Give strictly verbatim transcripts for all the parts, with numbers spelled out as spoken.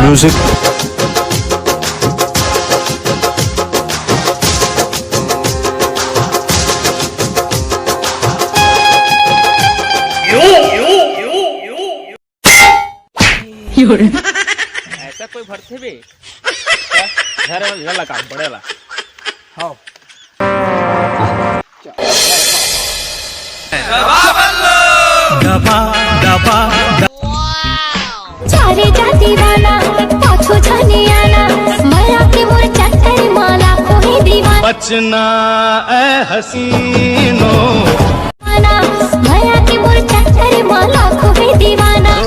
Music. ऐसा कोई भरथे बे? घर, घर लगा, बड़े वाला। हाँ। दबा, दबा, दबा। चारे जा दीवाना, पाछू झने आना, मया के मोर चक्कर माला कोई दीवाना। बचना ए हसीनो। आना, मया के मोर चक्कर माला कोई दीवाना।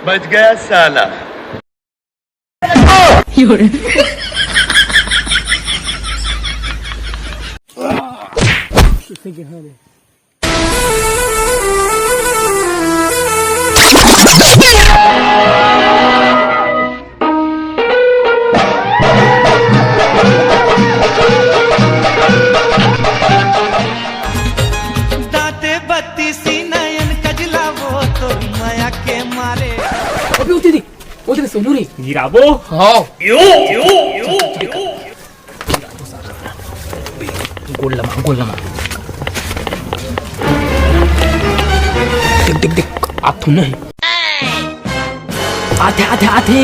बच गया साला। दांते बत्तीसी नयन कजला वो तो मया के मारे। अबे उठी दी, उठी सोनू रे। गिराबो। हाँ। गोल लमा, गोल लमा। देख, देख, देख, आप थू नहीं। आथे, आथे, आथे।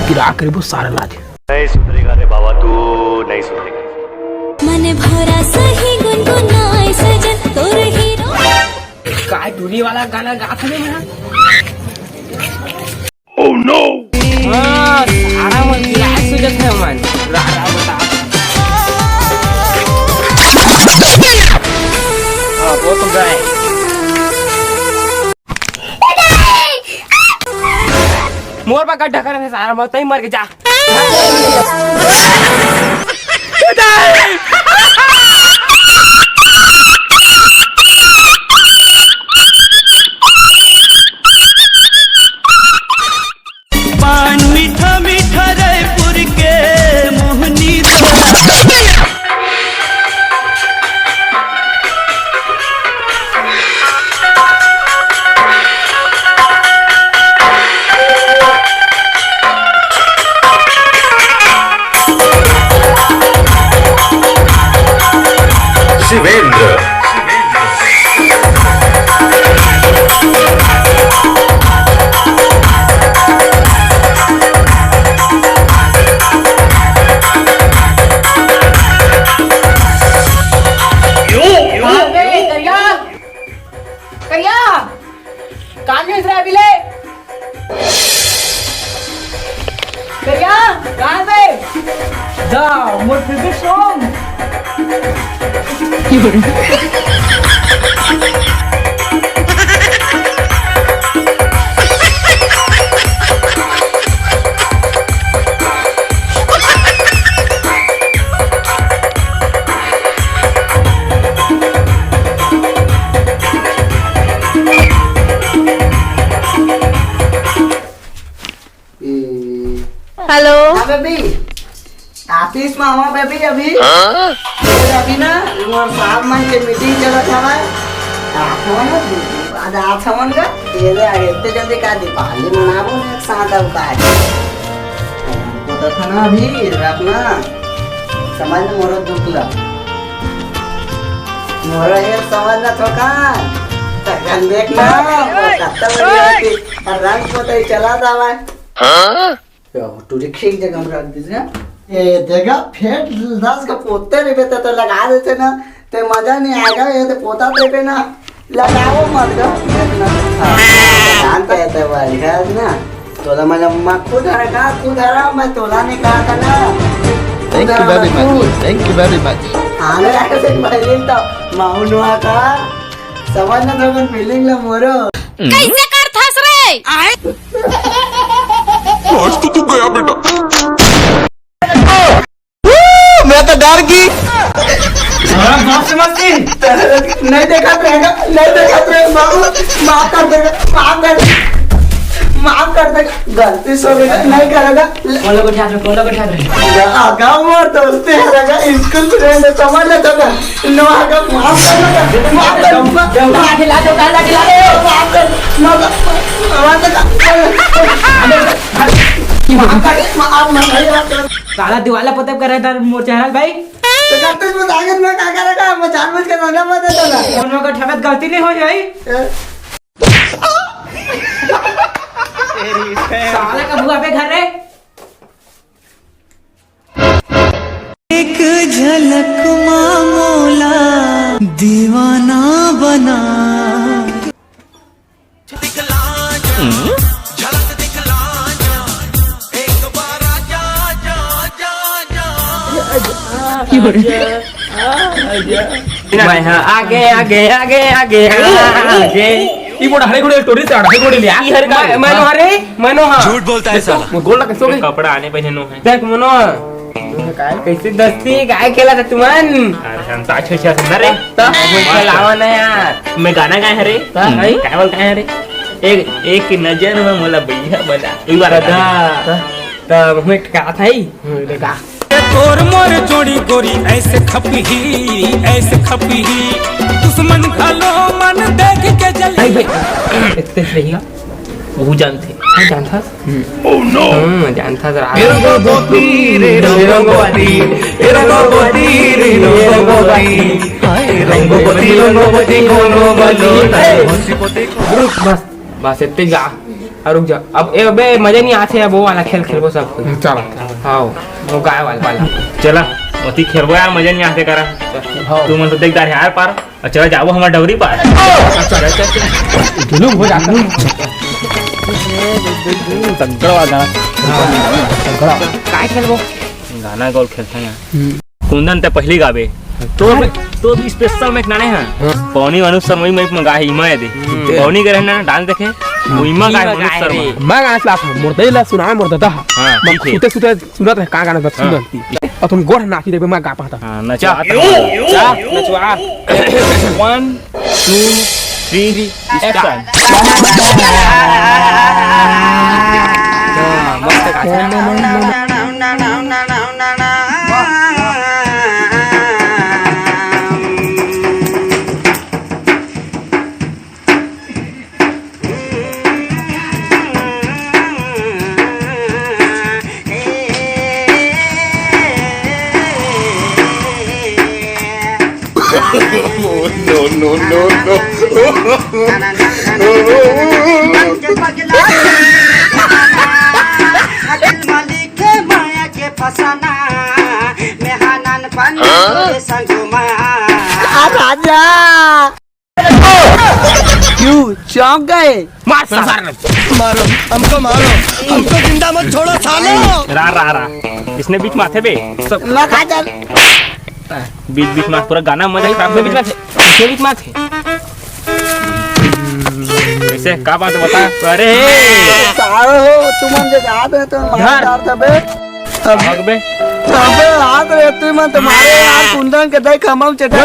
गिरा करीबो सारा लाज। नहीं सुधरेगा रे बाबा, तू नहीं सुधरेगा। मन भरा सही गुनगुनाए सजन तोर हीरो। काय टूरी वाला गाना गात हवे ना? Oh no! हाँ, सारा मन गिराए सुजत है मन। रा, रा, बता। हाँ, वो तो गए। मोर बा गड्ढा करे थे सारा, मैं तहीं मर के जा। पान मीठा मीठा रायपुर के मोहनी। शिवेंद्र। करिया, करिया, कहाँ गिस रहा अभी ले? करिया, कहाँ से? जा, मोर फेवरेट सॉन्ग। हेलो। हाँ बेबी, ऑफिस में हूँ बेबी अभी। हाँ? ये अभी ना मोर साहब मन के मीटिंग चलत हवय। आप हो ना, दू दिन बाद आप हमन का ये ले आए, इतने जल्दी का दीपावली मनाबो ना एक साथ अब का। तो था ना अभी रखना, समझ में मोरो दुख ला। मोरो ये समझ ना थोका। तकन देख ना, वो कत्ता बढ़िया होती। और रंग पोतई चला दावा। हाँ? टूरी खींच जगह में रख दीजिए। ए, देखा, फेंट दस का पोते रे बेटा, तो लगा देते ना, ते मजा नहीं आएगा। ये तो पोता देते ना, लगाओ मत गा। जानता है तो भाई, है ना? तोला मैं मक्खू धरा का, तू धरा, मैं तोला नहीं कहा था ना। Thank you very much. Thank you very much. आने आए थे भाई, तो माउनवा का समझ ना था, फीलिंग ला मोरो। कैसे कर थस रे? आज तो तू गया बेटा। मैं तो डर गई। नहीं देखा रहेगा, नहीं देखा रहेगा बाबू, माफ कर देगा, माफ कर दे। माफ कर दे, गलती से हो गई, नहीं करेगा। बोलो को ठाक रहे, बोलो को ठाक रहे। आगा मोर दोस्ती है, लगा स्कूल फ्रेंड है, समझ लेता था। नो, आगा माफ कर दे, माफ कर, माफ कर। खिला दो, काला खिला दो। माफ कर, माफ कर, माफ कर। माफ कर, माफ कर। साला दिवाला पतब कर रहा था मोर चैनल भाई। तो गलती से आगे मैं क्या करेगा? मैं जानबूझ के धंधा मत देता था। कोनो का ठगत गलती नहीं हो भाई। साला का बुआ पे घर रे। एक झलक मा मोला दीवाना बना। मैं हाँ, आगे, आगे, आगे, आगे, आगे। ई मोड़ हरे घोड़े स्टोरी से हरे घोड़े लिया। ई हरे का? मैं, मैं नो हरे, मैं नो हाँ। झूठ बोलता है साला। गोल लगा, सो गई। कपड़ा आने पहने नो है। देख मनो, काय कैसे दोस्ती, काय खेला था तुमन? अरे हम तो अच्छे अच्छे सुंदर रे। तो खेलावा ना यार। मैं गाना गाए हरे। तो भाई? काय बोल गाए हरे? एक, एक नजर में मोला भैया बना। ई बार दादा। तो, तो मैं का था ही? देखा। तोर मोर जोड़ी गोरी ऐसे खपही, ऐसे खपही, दुश्मन घलो मन देख के जली। भाई, भाई, इतने से रहेगा। वो जानथे। हाँ, जानथा। हम्म। Oh no! हाँ, जानथा जरा। ए रंगोपति रे रंगोपति, ए रंगोपति रे रंगोपति, हाय रंगोपति, रंगोपति कोनो बलो, हाय हंसी पोती को। रुक, बस, बस, इतने जा। और रुक जा। अब, ए, अबे, मजा नहीं आते, अब वो वाला खेल खेलबो सब कुछ। चलो। हाँ, वो गाय वाला, वाला। चला, ओती खेलबो यार, मजा नहीं आते करा। हाँ। तू मन तो देख दार यार पार। अच्छा, जाबो हमार डबरी पार। जुलूम हो जाता। संकड़ा वाला गाना। हाँ, संकड़ा। काय खेलबो? गाना गोल खेलता है। हम्म। कुंदन ते पहली गाबे। तो, तो भी स्पेशल में एक नाने हैं। हाँ। पौनी अनुज शर्मा में एक मंगा है, इमा दे। हम्म। पौनी के रहना डांस देखे, वो इमा का है, इमा अनुज गाए शर्मा। रे। मैं गाना सुना, मोर दे ला सुना, मोर दादा। हाँ, मैं ठीक है। सुते सुते सुनत रहे, का गाना बस हाँ। सुनत थी। और तुम गोर नाची देबे, मैं गा पाता। हाँ, नचवा। जा, नचवा। One, two, three, action। हाँ, मस्त गाना। No, no, no, no। आ राजा। क्यों चौंक गए? मार साला। मारो, हमको मारो, हमको जिंदा मत छोड़ो सालो। रा, रा, रा। इसने बीच माथे बे। सब ना खा जा। बीच, बीच माथ पूरा गाना मजा खराब कर बीच माथे। इसने बीच माथे। कैसे? का बात बता? अरे। सारो हो, तुमन जे जात रहे तो मार धर। डाल दबे। भाग बे। अबे हाथ रे, तू मन तुम्हारे यार कुंदन के देख हम चटा।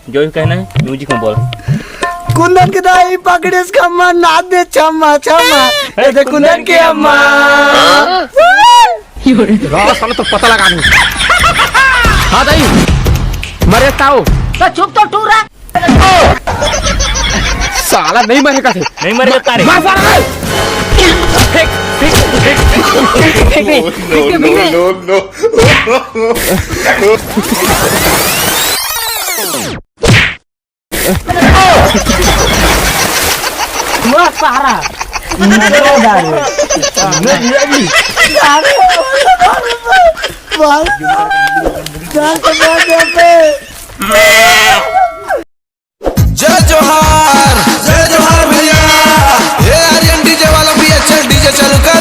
जो भी कहना है, म्यूजिक में बोल। कुंदन के दाई पकड़िस खम्मा, नाच दे छम्मा छम्मा। ए, ए दे कुंदन कुंदन के के अम्मा। अम्मा। रात साला तो पता लगा दूं। हाँ दाई, मरे ताऊ। तो चुप तो टूरा। साला नहीं मरेगा थे। नहीं मरेगा तारे। मार साला। फेंक, फेंक, फेंक, फेंक, फेंक, फेंक, फेंक, फेंक, फेंक, फेंक, फेंक। No, no, no, no। वाह, सहारा। मजेदार है। वाह। जान तो मार दे पे। जय जोहार, जय जोहार भैया। ये आर्यन डीजे वाला भी अच्छा डीजे चालू कर।